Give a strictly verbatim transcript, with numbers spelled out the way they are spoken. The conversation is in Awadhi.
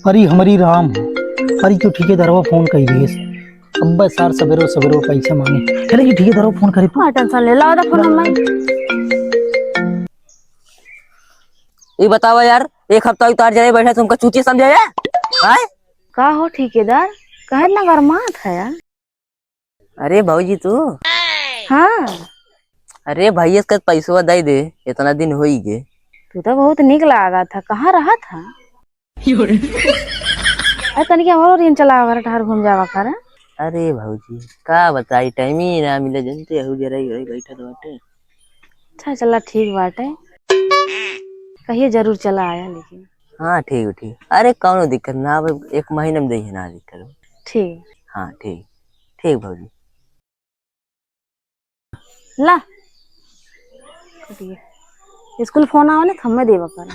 अरे हमरी राम, अरे क्यों ठेकेदारवा फोन कइ दिहेस। अब्बे सार सबेरो सबेरो पैसा मांगे। चले कि ठेकेदारवा फोन करे। हाँ, टेंशन ले ला, फोन हम। ई बतावा यार, एक हफ्ता उतार जाए बैठा, तुमका चूतिया समझा है? आय? का हो ठेकेदार, काहे इतना गरमात है यार? अरे भौजी तू। हाँ। अरे भैया, इसका पैसवा दे दे, इतना दिन होई गे। तू तो बहुत निक लागा था, कहाँ रहा था? अरे तनिक हमरो रिन चलावा कर, ठहर घूम जावा कर। अरे भौजी, का बताई, टाइम ही ना मिले, जनते हऊ जरा ही बैठल बाटे। अच्छा चला ठीक बाटे, कहिए जरूर चला आया लेकिन। हाँ ठीक ठीक, अरे कौनो दिक्कत ना, अब एक महीना में दे ना दिक्कत। ठीक। हाँ ठीक, ठीक भौजी। ला। कटिए। स्कूल फोन आवा ना, थम्मे देवा कर।